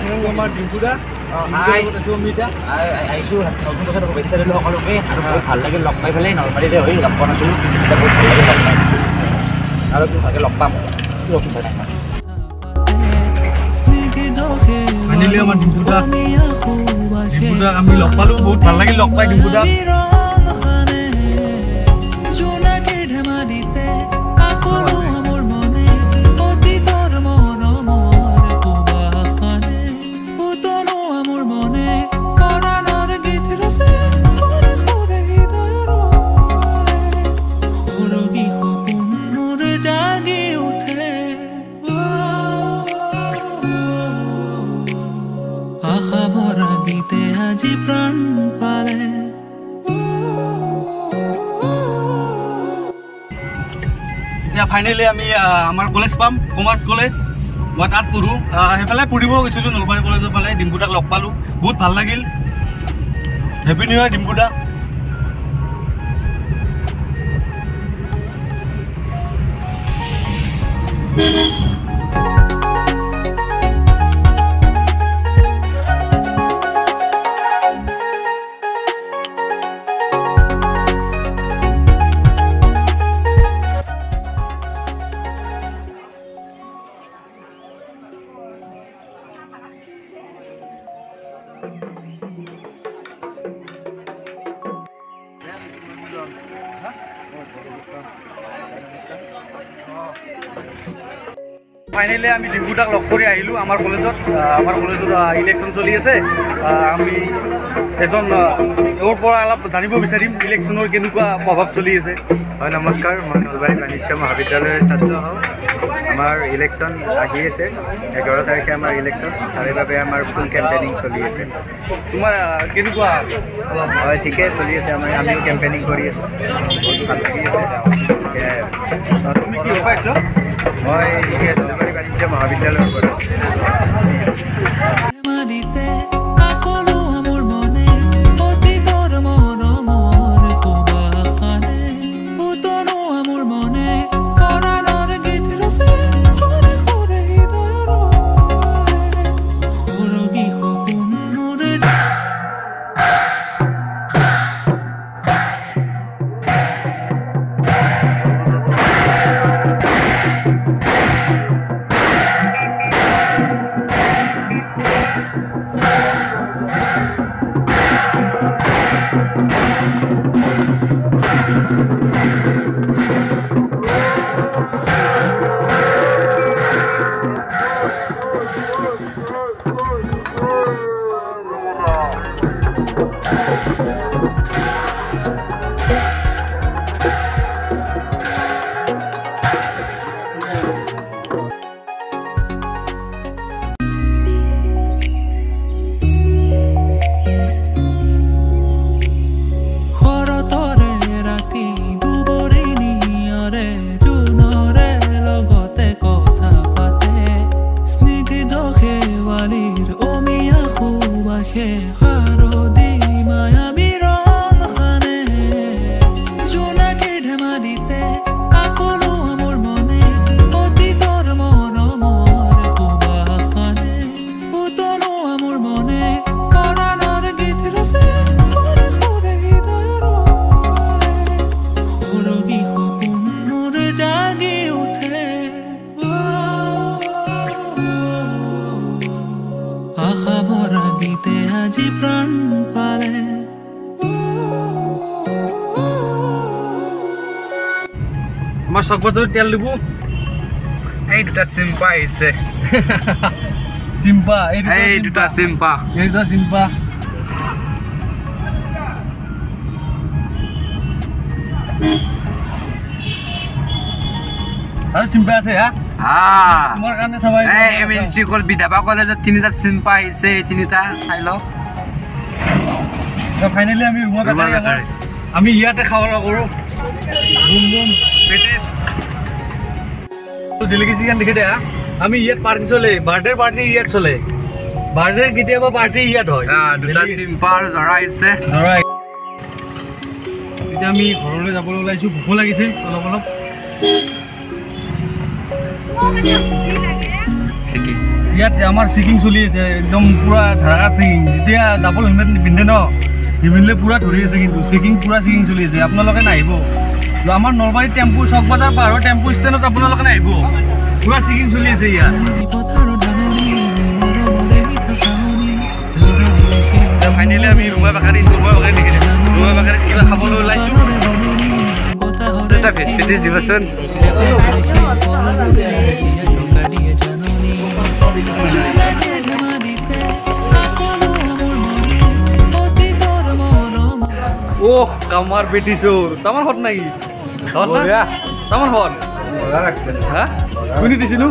আমাৰ ডিম্পুদা। আহিছোঁ, নতুন বছৰত শুভেচ্ছা দিলোঁ সকলোকে আৰু বহুত ভাল লাগিল লগ পাই পেলাই। নলবাৰীতে হৈ লগ পোৱা নাছিলোঁ, এতিয়া বহুত ভাল লাগিল লগ পাই আৰু ভালকৈ লগ পাম। ফাইনেলি আমাৰ ডিম্পুদা, ডিম্পুদাক আমি লগ পালোঁ, বহুত ভাল লাগিল লগ পাই ডিম্পুদাক। এতিয়া ফাইনেলি আমি আমাৰ কলেজ পাম, কমাৰ্চ কলেজ। মই তাত পঢ়োঁ, সেইফালে পঢ়িব গৈছিলোঁ নলবাৰী কলেজৰ ফালে। ডিম্পুদাক লগ পালোঁ, বহুত ভাল লাগিল। Happy new year Dimpuda. Finally আমি ডিম্পুদাক লগ কৰি আহিলোঁ আমাৰ কলেজত। আমাৰ কলেজত ইলেকশ্যন চলি আছে। আমি এজন তেওঁৰ পৰা অলপ জানিব বিচাৰিম ইলেকশ্যনৰ কেনেকুৱা প্ৰভাৱ চলি আছে। হয়, নমস্কাৰ, মই নলবাৰী বাণিজ্য মহাবিদ্যালয়ৰ ছাত্ৰ হওঁ। আমাৰ ইলেকশ্যন আহি আছে, 11 তাৰিখে আমাৰ ইলেকশ্যন, তাৰে বাবে আমাৰ ফুল কেম্পেইনিং চলি আছে। তোমাৰ কেনেকুৱা? হয়, ঠিকেই চলি আছে, আমাৰ আমিও কেম্পেইনিং কৰি আছোঁ, বহুত ভাল লাগি আছে। তুমি কি পাইছ? মই নলবাৰী বাণিজ্য মহাবিদ্যালয়ৰ পৰা। আমাৰ চকবাজাৰত তেল দিব। এই দুটা চিম্পা আহিছে। চিম্পা, এই দুটা চিম্পা, এই দুটা চিম্পা। আৰু চিম্পা আছে হা? তোমাৰ কাৰণে চাবাই। এই এম এন চি কল বিধাবা কলেজত তিনিটা চিম্পা আহিছে, এই তিনিটা চাই লওক। ফাইনেলি আমি ৰুমত আমি ইয়াতে খাৱা লোৱা কৰোঁ। বুম বুম পেটিছ ডেলিগেচি দেখি দে। আমি ইয়াত পাৰ্টি চলে, বাৰ্থডে পাৰ্টি ইয়াত চলে, বাৰ্থডে কেতিয়াবা পাৰ্টি ইয়াত হয়। দুটা চিম্পা আৰু জৰা আহিছে। জৰা। এতিয়া আমি ঘৰলৈ যাবলৈ ওলাইছোঁ, ভোকো লাগিছে অলপ অলপ। ইয়াত আমাৰ চেকিং চলি আছে, একদম পূৰা ধাৰা চেকিং। যেতিয়া ডাবল হেলমেট নিপিন্ধে ন, নিপিন্ধিলে পূৰা ধৰি আছে, কিন্তু চেকিং পূৰা চেকিং চলি আছে। আপোনালোকে নাহিব আমাৰ নলবাৰী টেম্পু চক বজাৰ পাহাৰৰ টেম্পু ষ্টেণ্ডত, আপোনালোকে নাহিব, পূৰা চেকিং চলি আছে ইয়াত। ফাইনেলি আমি ৰুমাই বাকাৰীত, ৰুমাই বাকাৰীত দেখিলোঁ, ৰুমাই বাকাৰীত কিবা খাবলৈ ওলাইছোঁ। এটা ভেজ পেটিছ দিবচোন। অ' কামাৰ পেটিছৰ তামান হত নাই, তামান হত হা কোনে দিছিলো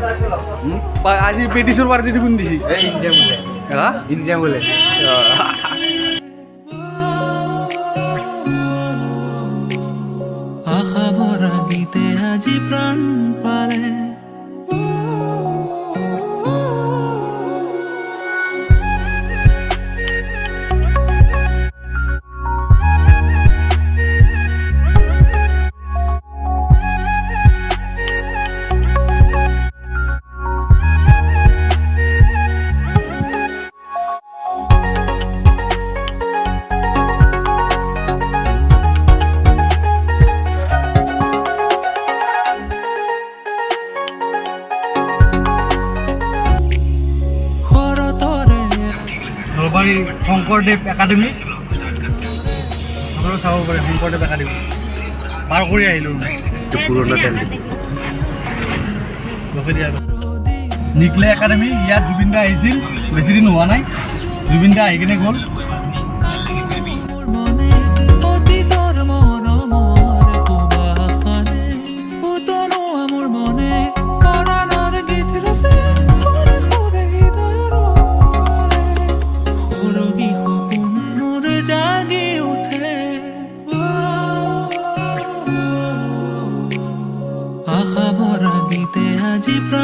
আজি পেটিছৰ পাৰ্টিটো কোনে দিছি? হা ইনজা বোলে। আশা ভৰা গীতে আজি প্ৰাণ পালে। নলবাৰী শংকৰদেৱ একাডেমি আপোনালোকে চাব পাৰে। শংকৰদেৱ একাডেমি পাৰ কৰি আহিলোঁ। পুৰণা তেল ৰখি দিয়া। নিকলে একাডেমি, ইয়াত জুবিন দা আহিছিল, বেছি দিন হোৱা নাই জুবিন দা আহি কিনে গ'ল। মোৰ মনে অতীতৰ মৰমৰ সুবাসাৰে উতলোৱা মোৰ মনে পৰাণৰ গীত ৰচে সুৰে সুৰে হৃদয়ৰ সুৰভি সপোন মোৰ জাগি উঠে। আশা ভৰা গীতে আজি প্ৰাণ